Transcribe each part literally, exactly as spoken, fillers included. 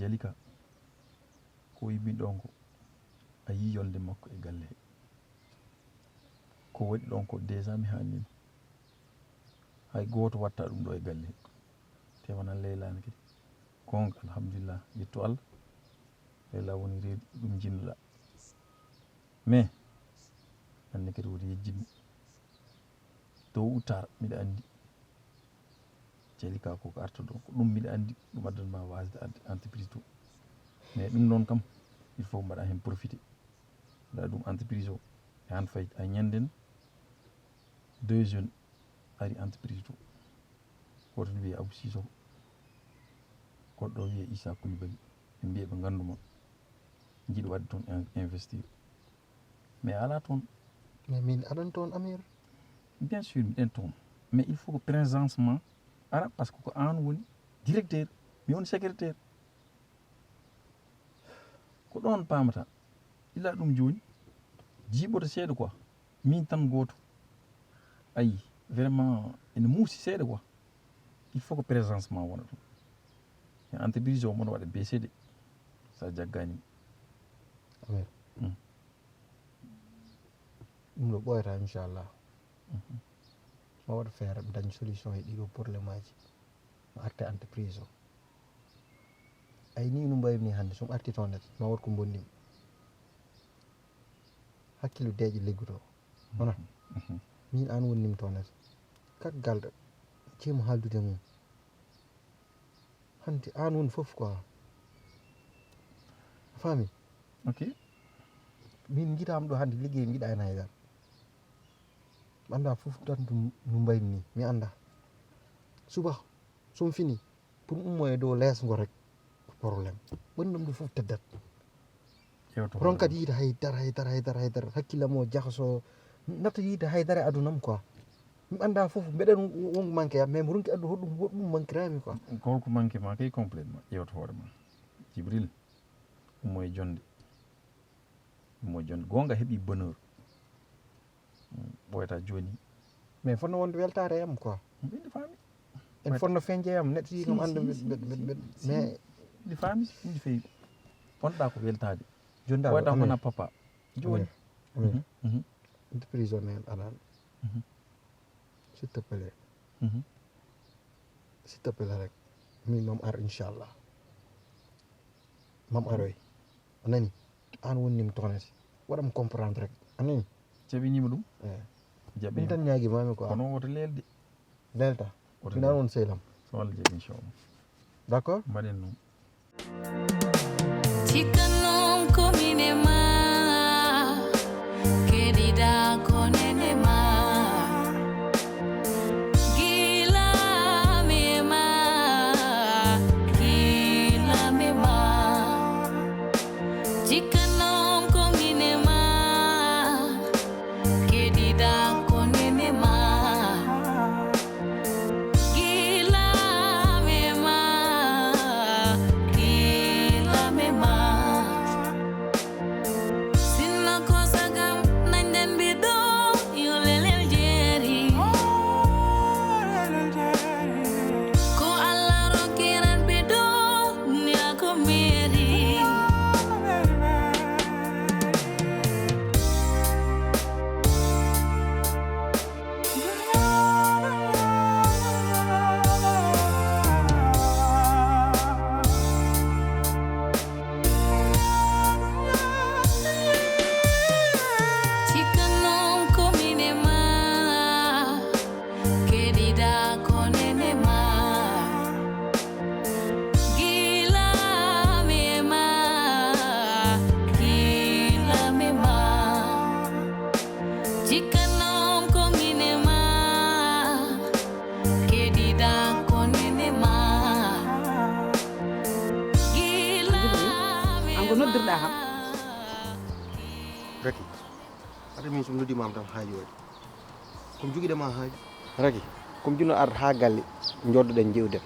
Jalika, ko yimmi ɗon ko a yii yolnde makko e galle he. Ko waɗi ɗon ko déjà mi haalnima. Hay gooto watta ɗum ɗo e galle he. Te wona Leyla ne kadi. Goonga, alhamdulillah, yettu Allah. Leyla woni reedu ɗum jinnuɗa. Mais, anne kadi woto yejjitmi. Tôt ou tard, miɗa anndi. Jalika ko ko arta ɗo. Ko ɗum miɗa anndi, ɗum addan ma wasde arde entreprise to. Mais ɗum noon kam, il faut mbaɗa heen profité. Mbaɗa ɗum entreprise o. E han fayi, a ñanden deux jeunes ari entreprise to. Gooto ne wiyee Abou Sissoko. Goɗɗo wiyee Issa Coulibaly. Ɓe mbiya ɓe ngannduma. Njiɗi waɗde toon in-, investir. Mais alaa toon. Mais min aɗan toon, Amir? Bien sûr, miɗen toon. Mais il faut que présence ma ara, parce que ko aan woni directeur, mi woni secrétaire. Ko ɗoon paamata. Ila ɗum jooni, jiiɓoto seeɗa quoi. Min tan gooto. Ayi, vraiment, ene muusi seeɗa quoi. Il faut que présence ma wona ɗum. E entreprise o mboɗo waɗa B C D. Sa jaggaani. Amir. Hmm. Ɗum ɗo ɓooyata, inchallah. Mhm. Ma waɗa feere, mi daña solution e ɗiɗo problème aji. Ma arte entreprise o. Ay, ni no mbaymi ni hannde, so mi arti toon net, ma wood ko mbonnim. Hakkille deeƴe liggoto. Wona? Mhm. Min aan wonnimi toon net. Kat galɗo, ceemu haaldude mum. Hannde aan woni fof quoi. A faami? Ok. Min njiɗaama ɗo hannde liggey, mi yiɗaa heen hay dara. Mi anndaa fof tan ɗum no mbaymi ni, mi anndaa. Suba, so mi fini, pour mi ummo e dow lees ngo rek, ko problème. Ɓanndu am ɗum fof teddat. Ronkat yiide hay dara, hay dara, hay dara, hay dara. Hakkille am o jaxasoo, natta yiide hay dara e aduna am quoi. Mi anndaa fof, mbeɗen won manque am, mais mi ronki addu hoɗum, hoɗum manquiraami quoi. Ko holko manque ma kay complètement? Ƴeewta hoore ma. Jibril, ummo e jonde. Ummo e jonde. Goonga heɓi bonheur. Mm, ɓooyata jooni. Mais fotno wonde weltaare e am quoi. Mbiɗa faami. En fotno feñde e am, neɗɗo yii kam annda mbeɗ-, mbeɗ-, mbeɗ-, mbeɗ-, mais mbiɗa faami, mbiɗa feewi. Wonɗa ko weltaade. Jooni dal, ɓooyata Amir. Wona papa. Jooni. Amir. Amir. Mhm, mhm. Entreprise o neen aɗa. Mhm. S'il te plaît. Mhm. S'il te plaît rek. Min mam ar, inchallah. Mam aroy. A nani? Aan wonnimi toon ete. Waɗam comprendre rek. A nani? Jaɓinima ɗum. Eh. Jaɓinima. Ɗum tan ñaagi mami quoi. Kono woto leelde. Leelta. Woto leelde. Min aan won sehlam. So Allah jaɓi, inchallah. D'accord? Mbaɗen noon. Cikkannoon ko min e ma, keɗiɗa ko nene ma. Gila mi e ma, gila mi e ma. Cikkannoon ko min e ma, keɗiɗa ko nene ma. Gila mi e ma, gila mi e ma. Sinno ko sagam, nañden mbiɗo yo lelel jeeri. Ko Allah rokkiran mbiɗo, ni a ko meeri. Cikkannoon ko min e ma, keɗiɗa ko nene ma. Gila mi e ma, gila mi e ma. Cikkannoon ko min e ma, keɗiɗa ko nene ma. Gila mi e ma. An ko noddirɗa kam? Raki, hade min so mi noddiima am tan haaju waɗi. Ko mi jogiiɗo ma haaju. Raki, ko mi jiɗno ar haa galle, njooɗoɗen, njeewden.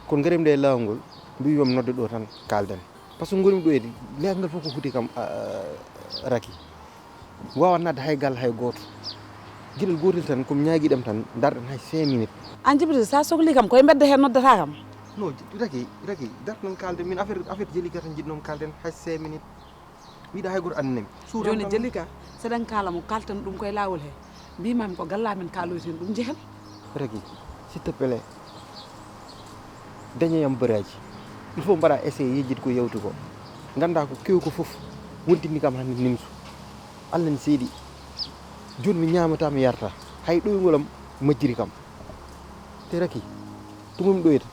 Kono ngarii mi ɗo e laawol ngol, mbiimi yo mi noddo ɗo tan, kaalden. Par ce que ngonmi ɗo e leegal ngal fof ko foti kam, a, a, Raki. Mi waawaa naatde hay galle hay gooto. Geɗel gootel tan, ko mi ñaagiiɗo ma tan, ndaarɗen hay cinq minutes. Aan Jibril, so a sohlii kam, ko e mbedda hee noddataa kam? No, Raki, Raki, dar tan kaalden. Min affaire, affaire Jalika tan njiɗnoomi kaalden hay cinq minutes. Mi yiɗaa hay gooto annanami. Suuram jooni tan. Jalika, seɗen kaala mo kaalten ɗum koye laawol he. Mbimami ko galla men kaaloyten ɗum njehen. Raki, s'il te plaît, dañe yam baraaji. Il faut mbaɗa essayer yejjit ko yewti ko. Ngannda ko kew ko fof wontini kam hannde nimsu. Allah ne seedi. Jooni mi ñaamata, mi yarta. Hay ɗoyngol am majjiri kam. Te Raki, to ngonmi ɗo yeta,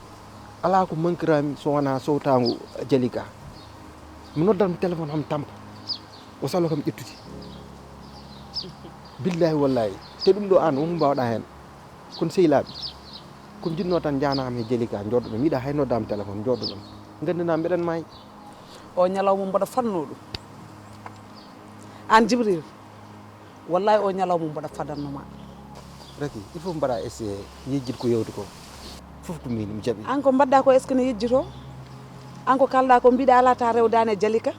alaa ko mankiraami so wonaa sowtaango Jalika. Mi noddat mo téléphone, ham tampa. O salo kam ƴettude. Billaahi wallaahi. Te ɗum ɗo aan, wonko mbaawɗaa heen. Kono sehilaaɓe, ko mi jiɗnoo tan njaanaama e Jalika, njooɗoɗon. Mi yiɗaa hay noddaama téléphone, njooɗoɗon. Nganndanaa mbeɗen maayi. O ñalawma mboɗo fadnoo ɗum. Aan Jibril, wallaahi o ñalawma mboɗo fadanno ma. Raki, il faut mbaɗa essayer yejjit ko yewti ko. Fof ko min mi jaɓi. Aan ko mbaɗɗa ko, est-ce que ne yejjito? Aan ko kalɗa ko mbiɗa alaa ta rewdaani e Jalika.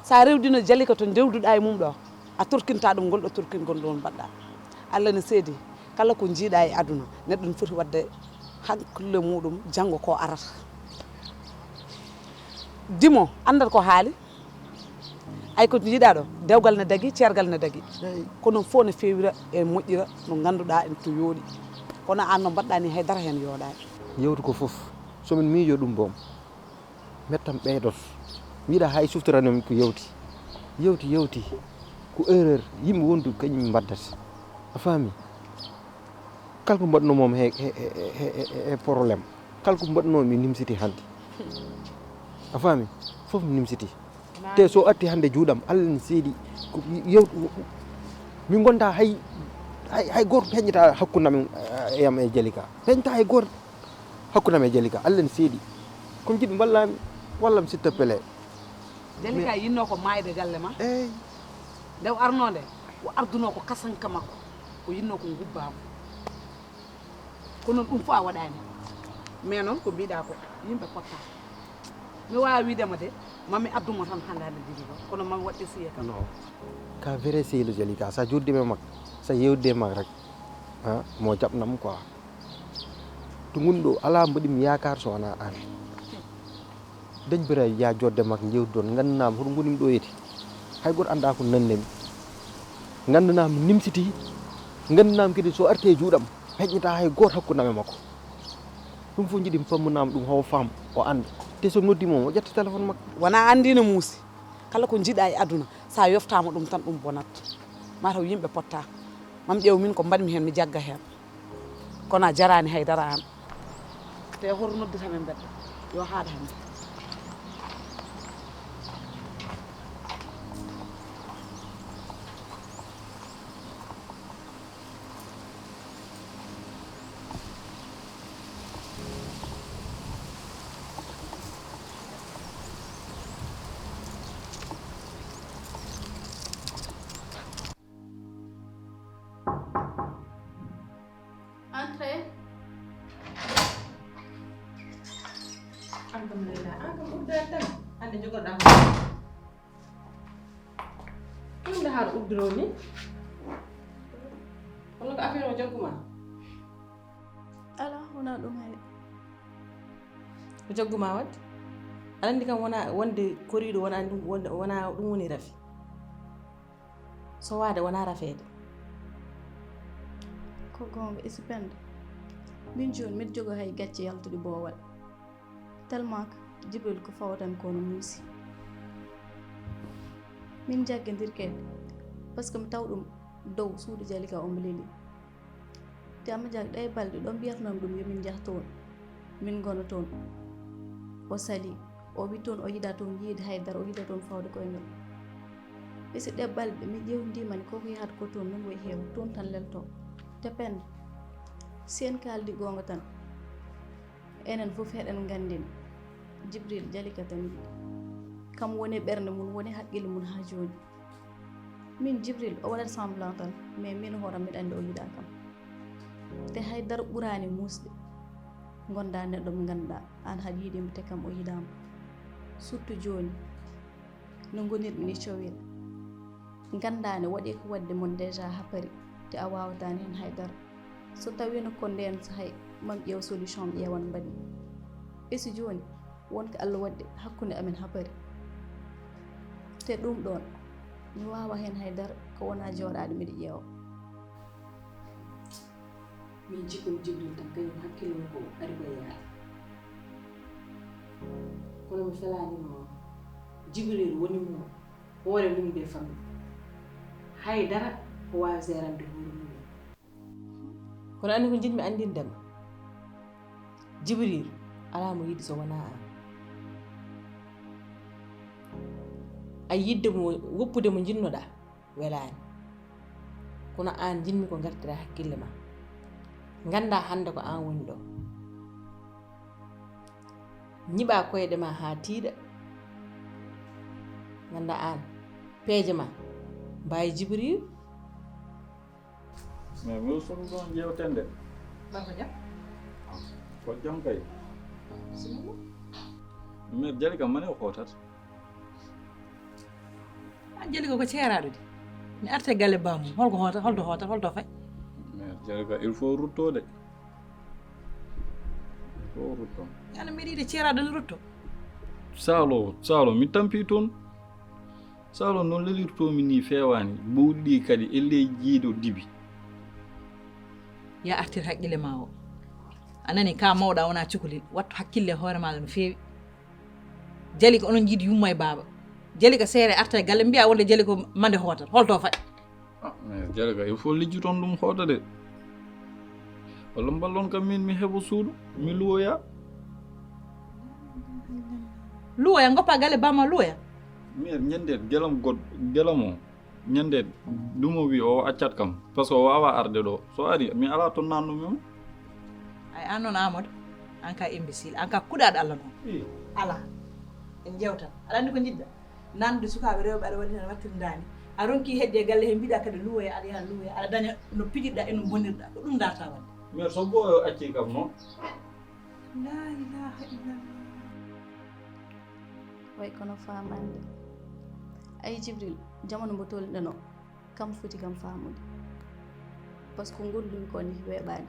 Sa rewdino Jalika to ndewduɗa e mum ɗo, a torkinta ɗum ngol ɗo torkingol ɗon mbaɗɗa. Allah ne seedi, kala ko jiiɗa e aduna, neɗɗo ne foti waɗde hakkille muɗum janngo ko arata. Dimo, anndat ko haali. Ay ko jiiɗa ɗo, dewgal ne dagi, ceergal ne dagi. Eey. Kono fof ne feewira e moƴƴira no ngannduɗa en to yooɗi. Kono aan no mbaɗɗa ni haydara heen yooɗaani. Yewtu ko fof, so min miijo ɗum boom, mettam ɓeydoto. Mi yiɗa hay siftoranomi ko yewti. Yewti, yewti. Ko erreur, yimɓe wondu kañum mbaddata. A faami? Kala ko mbaɗnoo moom he, he, he, he, he, he problème. Kala ko mbaɗnoo mi nimsiti hannde. A faami? Fof mi nimsiti. Te so atti hannde juuɗam, Allah ne seedi. Ko yew-, min ngonta hay, hay, hay gooto peññata hakkunde amen, eh, e am e Jalika. Peññata hay gooto hakkunde am e Jalika. Allah ne seedi. Ko mi jiɗi mballami, wallam s'il te plaît. Jalika yinnoo ko maayde galle ma. Eey. Nde o arnoo nde, o ardunoo ko kasanka makko. O yinnoo ko ngubbaamo. Ko noon ɗum fof a waɗaani. Mais noon ko mbiɗa ko, yimɓe potta. Mi waawa wiide ma de, mami addu mo tan hannde hannde jiri ɗo. Kono mami waɗ essayé kam. Non. Ka vrai sehil Jalika, sa jooɗiima e makko, sa yeewtide e makko rek, ha, mo jaɓnam quoi. To ngonɗo alaa mbaɗimi yaakaar so wonaa aan. Dañ bira ya jodde makko, njeewtidon, nganndanaa mi hoto ngonimi ɗo yeti. Hay gooto anndaa ko nannde mi. Nganndanaa mi nimsiti, nganndanaa mi kadi so arti e juuɗam, peññata hay gooto hakkunde am e makko. Ɗum fof njiɗi mi pammunaa mi ɗum, hawo faam, o annda. Te so noddi mo, o ƴetta téléphone makko. Wonaa anndi no muusi. Kala ko njiɗa e aduna, sa yoftaama ɗum tan, ɗum bonat. Mataw yimɓe potta. Mam ƴeew min ko mbaɗmi heen, mi jagga heen. Kono a jaraani haydara aan. Te hoto noddita men mbedda. Yo haaɗ hannde. Entrez. Alhamdulillah. An kam uddaade tan. Hannde jogorɗaa ko. Ɗum nde haɗa udduroo ni? Kono ko affaire o jaggu ma? Alaa, wonaa ɗum hay. Ko jaggu ma waɗde? Aɗa anndi kam wonaa wonde koriiɗo wonaa ɗum, wonde, wonaa ɗum woni rafi. So waade wonaa rafeede. Ko goonga, isi penda. Min jooni, miɗo jogoo hay gacce yaltuɗe boowal. Tellement que Jibril ko fawatan ko no muusi. Min njaggondir kadi, parce que mi taw ɗum dow suudu Jalika omo leli. Te Amma Diack, ɗee balɗe ɗo mbiyatnoo mi ɗum yo min njah toon, min ngona toon. O sali, o wi toon o yiɗaa toon yiide haydara, o yiɗaa toon fawde koyngal. E si ɗee balɗe min ƴeewndii mani ko ko yahata ko toon, min woyi heew, toon tan leltoo. Te penda, si en kaaldi goonga tan, enen fof eɗen nganndi Jibril Jalika tan yiɗi. Kam woni ɓernde mum, woni haqqille mum haa jooni. Min Jibril, o waɗat semblant tan, mais min hoore am miɗa anndi o yiɗaa kam. Te haydara ɓuraani muusde, ngonda neɗɗo mo ngannduɗaa, aan haɗa yiɗi mo, te kam o yiɗaa ma. Surtout jooni, no ngonirɗen ni cowel. Nganndaa ne waɗi ko waɗde mon déjà haa paari, te a waawataani heen haydara. So tawiino ko ndeen sahay, mam ƴeew solution, ƴeewan mbaɗi. E so jooni won ko Allah waɗde hakkunde amen habari, te ɗum ɗoon mi waawa heen hay dara ko wonaa jooɗaade mbiɗa ƴeewa. Min cikkum Jibril tan kañum hakkille makko o ari ko e yaade. Kono mi felaanima o, Jibril woni mo hoore mum nde fammi. Hay dara ko waawi seerande hoore mum. Kono anndi ko njiɗmi anndinde ma, Jibril alaa mo yiɗi so wonaa aan. A yiɗde mo, woppude mo njiɗnoɗaa welaani. Kono aan njiɗmi ko ngartiraa hakkille ma. Nganndaa hannde ko aan woni ɗo. Ñiɓaa koyɗe ma haa tiiɗa. Nganndaa aan peeje ma mbaawi Jibril. Mais mi sohli ɗon jewtende. Baba jam. Ko jam kay. Bismillah. Mais jali kam mane o hootat. A jali ko ko ceeraaɗo de. Mi arte galle bamum. Holko hoota, holto hoota, holto fay. Mais jali ka il faut ruttoode. Il faut rutto. Ana mbiɗa yiɗi ceeraaɗo ne rutto. Salo, salo mi tampi toon. Salo noon lelirtoomi nii feewaani, bowɗi ɗii kadi e ley jiido dibi. Ya artir haqqille ma o. A nani ka mawɗa wona cukalel, wattu hakkille e hoore maɗa no feewi. Jali ko onon jiidi yumma e baaba. Jali ko seere arta e galle mbiya wonde jali ko mande hootal. Holto faɗi? Ah, mais jali ka il faut lijjuton ɗum hoota de. Walla mballon kam min mi heɓa suudu, mi luwoya. Luwoya goppa galle bamma luwoya? Mère, ñande gelam god gelam o. Ñande ɗum o wi o accat kam. Parce que o wawa arde ɗo. So ari mi ala toon nannu mi mo. Ay an noon Amadou, an ka imbécile, an ka kuɗaɗo Allah noon. I. Ala. En jewtan. Aɗa anndi ko jiɗɗa? Nandude sukaaɓe rewɓe aɗa waɗi tan wattirdaani. A ronki hedde e galle he mbiɗa kadi luwoya aɗa yaha luwoya aɗa daña no pijirɗa e no bonirɗa. Ko ɗum darta waɗde. Mère so boyo acci kam noon. La ilaha illallah. Way kono faamande. Ay Jibril, jamanu mbo tolniɗen o, kam foti kam faamude. Parce que ko ngondumi ko ni weeɓaani.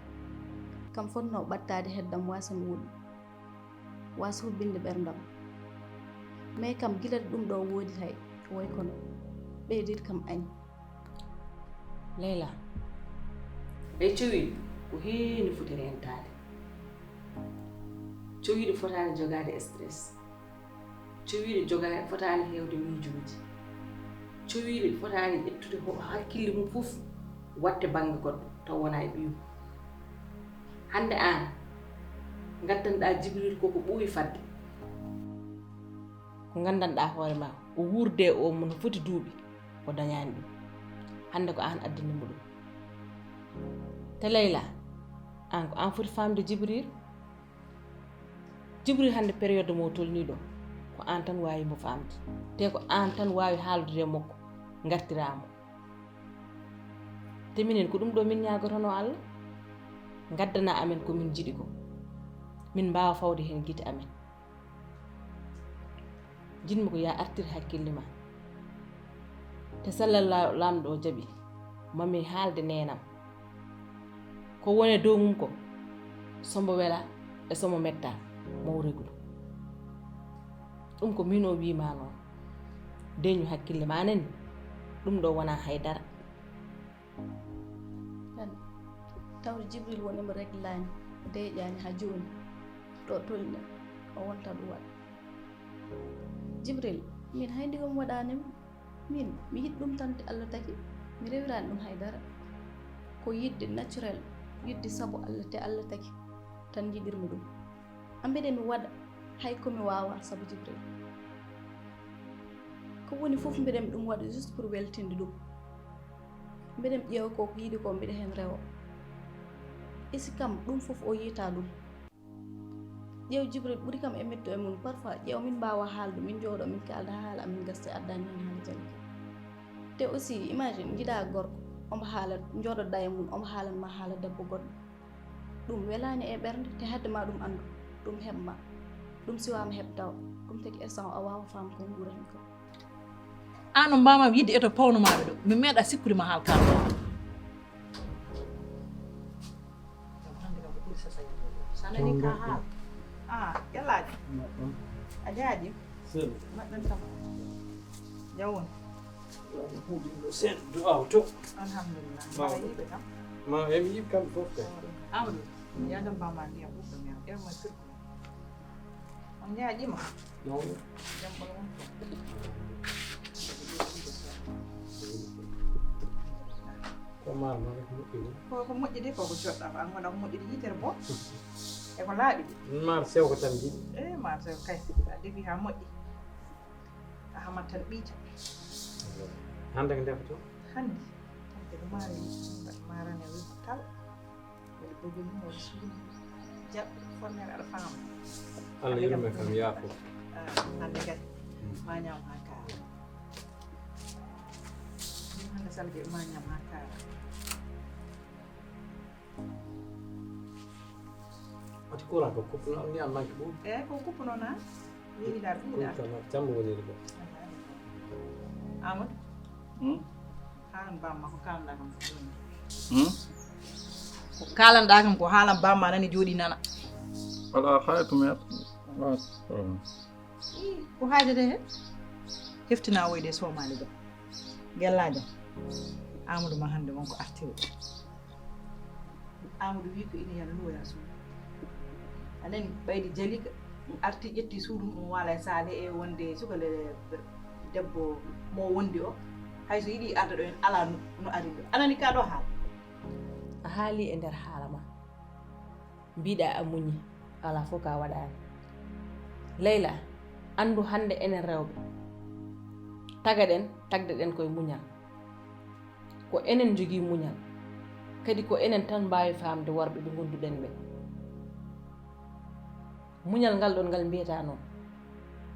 Kam fotno ɓattaade heddam wasan wuɗɗu. Waas hubbinde ɓerndam. Mais kam gila ɗum ɗo woodi hay, way kono ɓeydir kam añ. Leyla. Ɓe cowiiɗo ko heewi no foti reentaade. Cowiiɗo fotaani jogaade stress. Cowiiɗo joga fotaani heewde miijooji. Cowiiɗo fotaani ƴettude ho- hakkille mum fof waɗde bannge goɗɗo taw wonaa e ɓiyum. Hannde aan, ngaddanɗaa Jibril ko ko ɓooyi fadde. Ko nganndanɗaa hoore ma o wuurde o mo no foti duuɓi o dañaani ɗum. Hannde ko aan addani mo ɗum. Te Leyla, aan ko aan foti faamde Jibril. Jibril hannde période mo tolnii ɗo ko aan tan waawi mo faamde. Te ko aan tan waawi haaldude e makko ngartiraa mo. Te minen ko ɗum ɗo min ñaagotonoo Allah. Ngaddana amen ko min njiɗi ko. Min mbaawa fawde heen gite amen. Jiɗmi ko ya artir hakkille ma. Te sallallah laamɗo o jaɓi mami haalde neenam. Ko woni e dow mum ko sombo wela e sombo metta mo reglu. Ɗum ko min o wiima noon. Deñu hakkille ma nani. Ɗum ɗo wona hay dara. An tawde Jibril wonimo reglaani o deeƴaani haa jooni ɗo tolni o wonta ɗum waɗa. Jibril, min hay ndiga mi waɗaanima. Min mi yiɗi ɗum tan te Allah tagi. Mi rewiraani ɗum hay dara. Ko yiɗde naturel, yiɗde sabu Allah te Allah tagi tan njiɗirmi ɗum. Ambeɗe mi waɗa hay ko mi waawaa sabu Jibril. Ko woni fof mbeɗe mi ɗum waɗa juste pour weltinde ɗum. Mbeɗe mi ƴeewa ko ko yiɗi ko mbeɗa heen rewa. Isi kam ɗum fof o yiita ɗum. Ƴeew Jibril ɓuri kam e metto e mum parfois ƴeew min mbaawa haalde min njooɗo min kaalda haa haala amin gasta addaani heen haala janngi. Te aussi imagine njiɗa gorko omo haala njooɗoɗa e mum omo haalan ma haala debbo goɗɗo. Ɗum welaani e ɓernde te hadde ma ɗum anndu ɗum heɓ ma. Ɗum siwama heɓ taw ɗum tagi instant o a waawa faam ko nguurani ko. An o mbamam yidde eto pawnumaɓe ɗo mi meeɗa sikkude ma haal ka. Sa nani ka haal. Ah, yallaaji. A jaaji? Sel. Mbaɗɗon tam. Jawon. Huuɗiɗo sen du'aaw to. Alhamdulillah. Mbaɗa yiɓe kam? Ma emi yiɓ kamɓe fof kay. Amadou, yaadam bama ndiyam ɓurɗo mi am. Erma sirku. On jaaji ma? Non. Jam ɓolo on. Ko maar ma rek moƴƴi ni. Ko ko moƴƴi de ko ko joɗɗa ko an wona ko moƴƴi de yitere bo. E ko laaɓi de. Maar sew ko tan jiɗi. E maar sew kay. A defi ha moƴƴi. A hamat tan ɓiita. Hande ko ndefato? Hande. Hande ko maari. Maarane wi ko tal. Mbiɗa bëgg ɗum, woni suudu jaɓɓo, formel aɗa faama. Allah yurme kam, yaafo. Ah, hannde kay, ma ñaam haa kaara. Ɗum hannde salge ma ñaam haa kaara. Wati courant ko kuppuno am ni am manque ɗum. Eh, ko kuppuno na? Wiɗa, wiɗa. Jambo woniri ko. Amadou. Hmm? Haalan bamma ko kalanɗa kam ko jooni. Hmm? Ko kalanɗa kam ko haalan bamma nani jooɗi nana. Wala haytu met. Wala problème. Ii, ko haajete he? Heftina woyde somali jam. Gellajo. Amadou ma hannde wonko artiwo. Amadou wi ko ina yalla luwoya suudu. A nani ɓaydi jalika, ɗum arti ƴetti suudu mum waala e saale e wonde suka le debbo mo wondi o. Hay so yiɗi arda ɗo en ala no, no ari ɗo. A nani ka ɗo haala? A haali e nder haala ma. Mbiɗa a muñi, ala fof ka waɗaani. Leyla, anndu hannde enen rewɓe, tagaɗen, tagdeɗen koye muñal. Ko enen njogii muñal. Kadi ko enen tan mbaawi faamde worɓe ɓe ngonduɗen ɓe. Muñal ngal ɗon ngal mbiyata noon,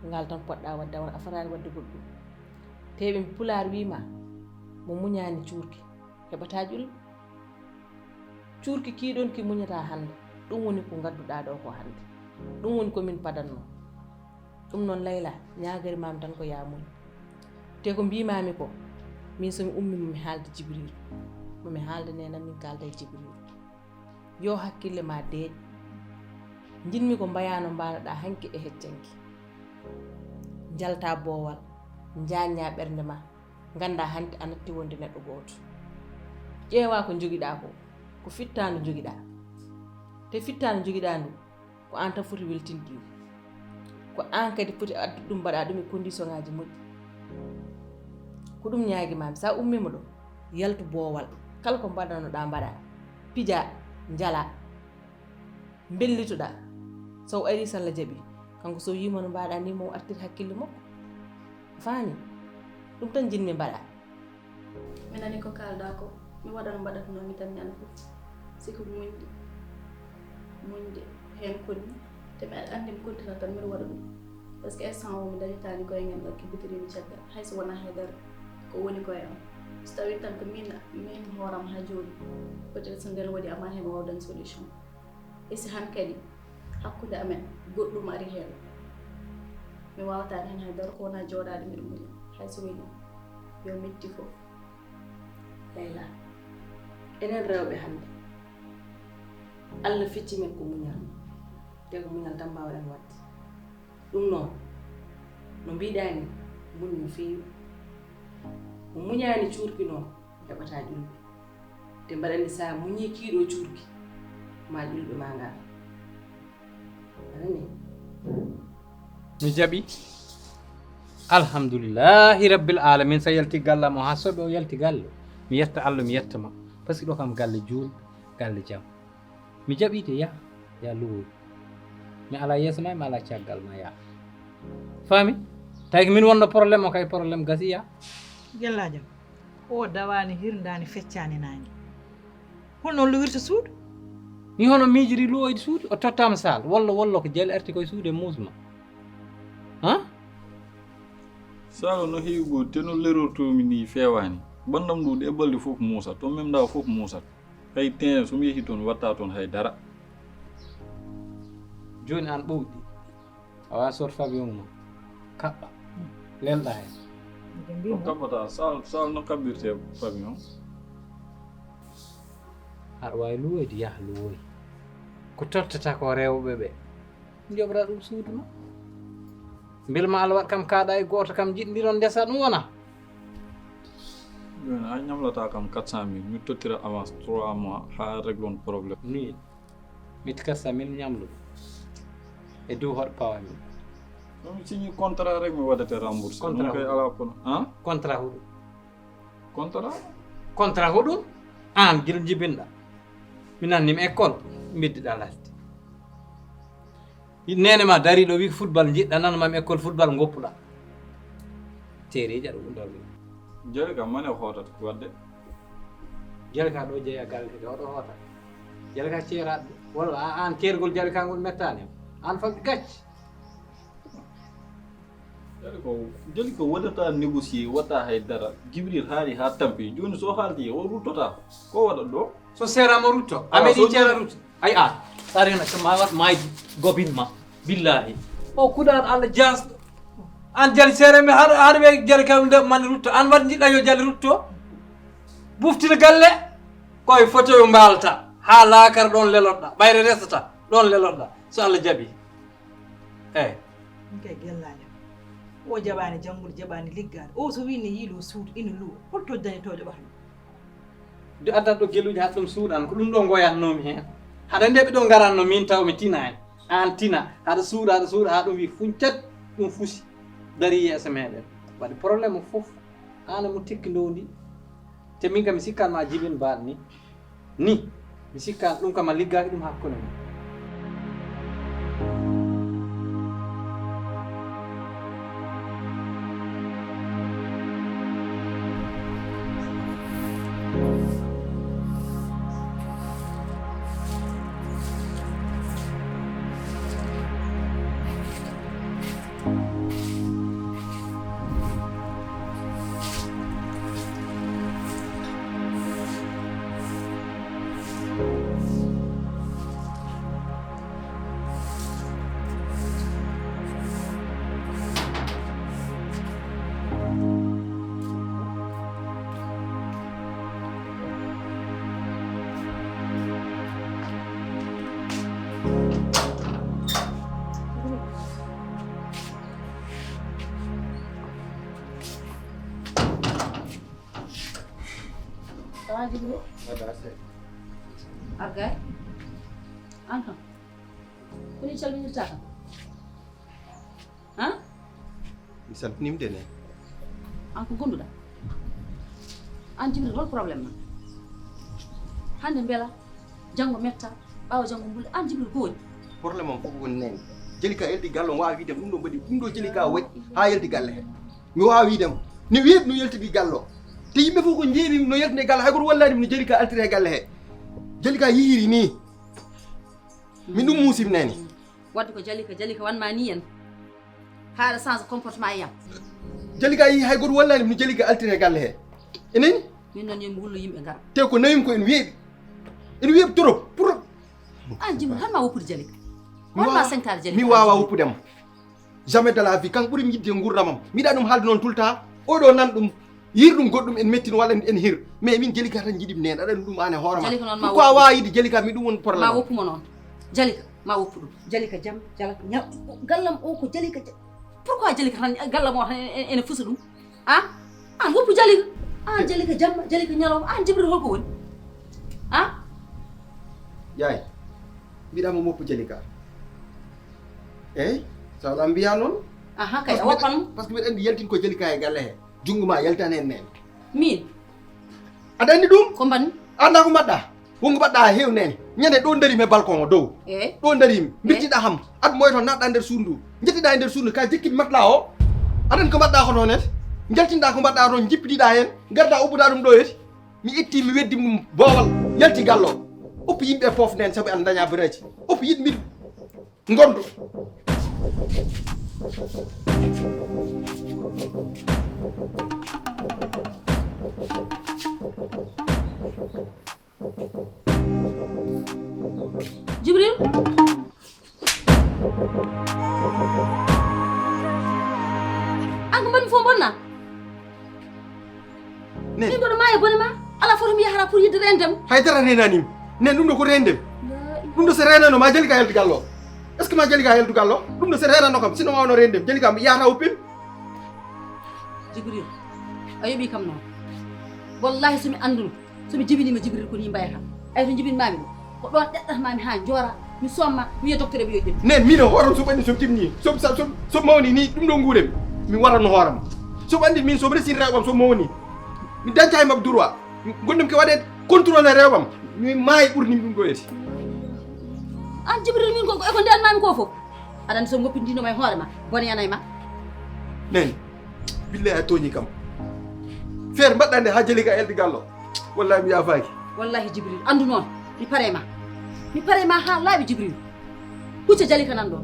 ngal tan poɗɗa waɗde, a wona a fotaani waɗde goɗɗum. Te ɓe Pulaar wiima, mo muñaani cuurki, heɓata ƴulɓe. Cuurki kii ɗon ki muñata hannde, ɗum woni ko ngadduɗaa ɗo ko hannde. Ɗum woni ko min padanno. Ɗum noon Layla, ñaagari maami tan ko yaa muñ. Te ko mbiimaami ko, min so mi ummii mo mi haalda Jibril, mo mi haalda neenam min kaalda e Jibril. Yo hakkille ma deeƴ. Njiɗmi ko mbayaano mbaanoɗaa hanki e heccanki. Njalta boowal, njaanña ɓernde ma, ngannda hanti a natti wonde neɗɗo gooto. Ƴeewa ko njogiɗaa ko, ko fittaandu njogiɗaa. Te fittaandu njogiɗaa ndu, ko aan tan foti weltinde ɗum. Ko aan kadi foti addude ɗum, mbaɗa ɗum e condition ngaaji moƴƴi. Ko ɗum ñaagi maami, so a ummiima ɗo, yaltu boowal, kala ko mbaɗanoɗaa mbaɗa, pija, njala, mbellitoɗaa. So o ari, so Allah jaɓi, kanko so yiima no mbaɗa ni, mo artir hakkille makko. A faami? Ɗum tan njiɗmi mbaɗa. Mi nani ko kaalɗaa ko, mi waɗa no mbaɗatnoo-mi tan ñande fof. Si ko muñde, muñde heen konni, te mi anndi mi kontina tan mbiɗa waɗa ɗum. Parce que instant o mi dañataani koye ngal ngal kibbitiriimi caggal, hay so wonaa hay dara ko woni koye am. So tawii tan ko miin, miin hooram haa jooni, peut-être so ndeen waɗi amaa heen waaw dañ solution. E si han kadi hakkunde amen goɗɗum ari heen, mi waawataa heen hay dara ko wonaa jooɗaade mbiɗa muña, hay so weli yo metti fof. Layla, enen rewɓe hannde, Allah fecci men ko muñal, te ko muñal tan mbaawɗen waɗde. Ɗum noon, no mbiɗaa ni, muñ no feewi. Mo muñaani cuurki noon, heɓataa ƴulɓe. Te mbaɗa anndi, so a muñii kii ɗoo cuurki, ma ƴulɓe ma ngar. A nanii? Mi jaɓi. Alhamdulillahi rabbil alamin. So yalti galle am o haa soɓe o yalti galle, mi yetta Allah, mi yetta ma. Parce que ɗo kam galle juulɓe, galle jam. Mi jaɓi de, yah, yah luwoy. Mi ala yeeso ma, mi ala caggal ma, yah. Faami? Tawi ko min wonno problème o, kay problème gasi, yah. Gellajo, o dawaani, hirndaani, feccaani naange. Hol noon luwirta suudu? Mi hono miijiri luwoyde suudu, o tottaama saal. Wollo, wollo ko jeel arti koye suudu e muusma. Ha? Saalo no heewi goo, te no lerortoomi nii feewaani. Banndam ndu ɗe balɗe fof muusat, to memɗa fof muusat. Hay teen, so mi yehii toon, mi waɗtaa toon hay dara. Jooni aan ɓowɗi, a waawaa sood pavillon ma, kaɓɓa, lelɗa heen. Ko kaɓɓata, saal, saal no kaɓɓirtee pavillon? Aɗa waawi luwoyde, yah luwoy. Ko tottata ko rewɓe ɓe. Njoɓra ɗum suudu ma. Mbel ma Allah waɗ kam kaaɗa e gooto kam jiɗ ndiron ndesa ɗum wona. Jooni a ñamlata kam quatre cent mille, mi tottira avance trois mois, haa règle on problème. Ni, mi quatre cent mille ñamlu e dow hoɗo pawa mi. Ɗum signi contrat rek mi waɗete remboursé. Contrat ɗum kay huɗo. Ala kono, han? Contrat huɗo. Contrat? Contrat huɗo? An gila jibinɗa. Mi nanni mi école, mbiddiɗa lasde. Nene ma dari ɗo wi football jiɗɗa, nan mam école football goppuɗa. Tereji aɗa wunda wi. Jali ka mane hootata wadde. Jali ka ɗo jeeya galle ɗo ɗo hoota. Jali ka ceeraɗo walla a an ceergol jali ka ngol mettani. An fam gacc. Jali ko jali ko waɗata négocier wata hay dara. Jibril haali ha tampi joni so haaldi o ruttota ko waɗa ɗo. So seerama rutto. Awa, amedi so ceera rutto. Ay a sarina so ma wat maydi gobin ma. Billahi o kuɗan Allah jasɗo. An jali seere mi har har ɓe jali kam nde man rutto an wat jiɗɗa yo jali rutto. Buftina galle koye fotoyo mbalta ha laakar ɗon lelorɗa ɓayre resata ɗon lelorɗa so Allah jaɓi. Eyi. Min kay gellaani am. O jaɓaani janngude, jaɓaani liggaade. O so wii ne yiiloo suudu ina luwa, hol toñdanitoojo ɓata ɗum? De addat ɗo gelluuji haɗa ɗum suuɗan, ko ɗum ɗo ngoyatnoomi heen. Haɗa nde ɓe ɗo ngaratno min taw mi tinaani. Aan tina, haɗa suuɗa, haɗa suuɗa, haa ɗum wii funcat, ɗum fusi. Darii yeeso meeɗen. Waɗi problème o fof. Aan e mo tekki ndowndi. Te min kam mi sikkaani ma jibin mbaɗ ni. Ni mi sikkaani ɗum kam a liggaaki ɗum hakkunde mon. Argay an kam koni calminirta kam. Han? Mi salminima de ne. An ko gonduɗa? An Jibril hol problème ma? Hande mbela janngo metta ɓawo janngo mbuli an Jibril ko woni? Problème am fof woni nene. Jeli ka yalti galle o wawa wiide ɗum ɗo mbaɗi ɗum ɗo jeli ka waɗi ha yalti galle he. Mi wawa wiide mo ni weeɓi no yaltidi galle o. Te yimɓe fof ko jeeɓi no yaltide galle hay goto wallani mi no jeli ka altiri he galle he. Jeli ka yihiri ni. Min ɗum muusimi nani. Wadde ko Jalika, Jalika wanma ni en. Haɗa change comportement e yam. Jalika yi hay goto wallani mi no Jalika altine e galle he. Enani? Min noon yomi wullo yimɓe ngara. Te ko nawimi ko ene weeɓi. Ene weeɓi trop. Pour an jimmi han ma woppude Jalika. Wanma sentare Jalika. Mi wawa woppudema. Jamais de la vie kanko ɓuuri mi yidde e nguurdamam. Miɗa ɗum haalde noon tout le temps. Oɗo nan ɗum. Yir ɗum goɗɗum en mettin walla en hir mais min Jalika tan jiɗimi neen aɗa ɗum an e hoore ma. Jalika noon ma pourquoi wawa yidde Jalika mi ɗum woni problème ma woppumo noon. Jalika ma woppu ɗum. Jalika jam Jalika ñaw. Gallam o ko Jalika jam. Pourquoi Jalika tan gallam o tan ene fusa ɗum? A an woppu Jalika. An Jalika jamma Jalika ñalawma an Jibril holko woni? A yaay mbiɗama moppu Jalika. Eyyi. Sawla mbiya noon. Aha kay a woppan par ce que mbiɗa andi yaltin ko Jalika e galle he. Junngo ma yaltan heen neen. Min? Aɗa anndi ɗum? Ko mbaɗmi? Annda ko mbaɗɗa? Wonko mbaɗɗa heew neen. Ñande ɗo darimi e balcon o dow. Eyi. Ɗo darimi. Mbirtiɗa ham. Aɗa moyto naɗɗa nder suudu ndu. Njettiɗa e nder suudu ka jekkit matla o. Aɗa anndi ko mbaɗɗa ko toon et? Njaltinɗa ko mbaɗɗa toon jippitiɗa heen. Ngarda ubbuɗa ɗum ɗo et? Mi itti mi weddi ɗum boowal. Yalti gallo. Uppi yimɓe poof neen sabu aɗa daña baraji. Uppi yiɗ mbiɗ. Ngondo. Jibril. An ko mbaɗmi fof bonna. Nen min mboɗo maayi bone ma. Ala foto mi yahata pour yidde rendem. Hay dara renanimi. Nen ɗum ɗo ko rendem. Ɗum ɗo so renano ma Jalika yalti gallo. Est-ce que ma Jalika yaltu gallo? Ɗum ɗo se renanno kam, sino wawno rende. Jalika mi yahata o pim. Jibril, a yoɓi kam noon. Wallahi, so mi annduno, so mi jibinima Jibril, ko ni mbayata. Ay, to jibinmami ɗo, ko ɗon ɗeɗɗatmami ha joora, mi somma, mi wiya docteur ɓe yo ƴettu. Nen, min o hooram so ɓanni, so jibni, so, so, so, so mawni ni, ɗum ɗo nguurem. Mi waranno hooram. So ɓanni min, so mi resini rewɓam, so mawni, mi dañta e makko droit. Gonɗum ke waɗe contrôle rewɓam. Mi maayi ɓurni ɗum ɗo eti. An Jibril, min ko, e ko ndenmami ko fof. Aɗa anndi so mi woppindinoma e hoore ma, bone yanay ma. Neni, billahi a tooñi kam. Feere mbaɗɗa nde ha Jalika eldi gallo. Wallahi mi yafaaki. Wallahi Jibril, anndu noon, mi pare ma. Mi pare ma ha laaɓi Jibril. Hucca Jalika nan ɗo.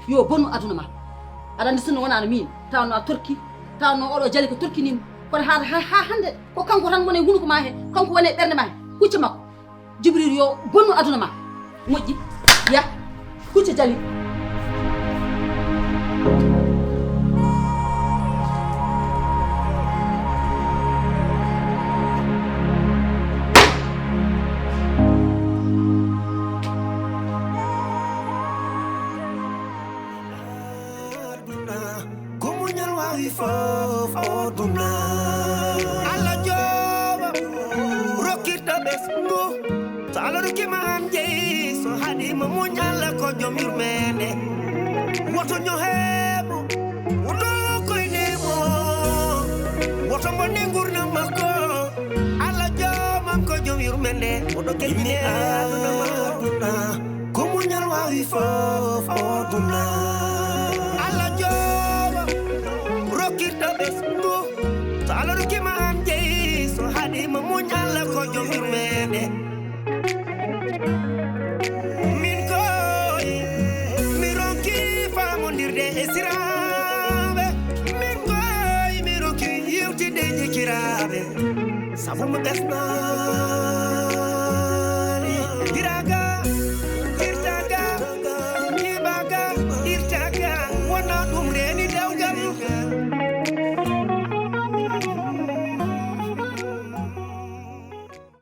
Yo bonu aduna ma. Aɗa anndi sinno wonano min, tawanno a torki, tawanno oɗo Jalika torkinima. Kono ha, ha, ha hannde, ko kanko tan woni hunuko ma he, kanko woni ɓernde ma he. Hucca makko. Jibril yo bonnu aduna ma. Moƴƴi. Ya. Hucca Jali. Ko muñal waawi fof o duna. Allah jooɓo rokkirta ɓesngu. So Allah rokkima an jeyi, so haɗima muñ, Allah ko joom yurmende. Woto ñoheemo, woto koynemo, woto bonne ngurnam makko. Allah joomam ko joom yurmende, oɗo keɓine aduna ma. Ko muñal waawi fof o duna. Allah jooɓo rokkirta ɓesngu. So Allah rokkima an jeyi, so haɗima muñ, Allah ko joom yurmende. Min koy, mi ronki faamondirde e siraaɓe. Min koy, mi ronki yewtidde e jikiraaɓe. Sabu mo ɓesnaali. Giraga.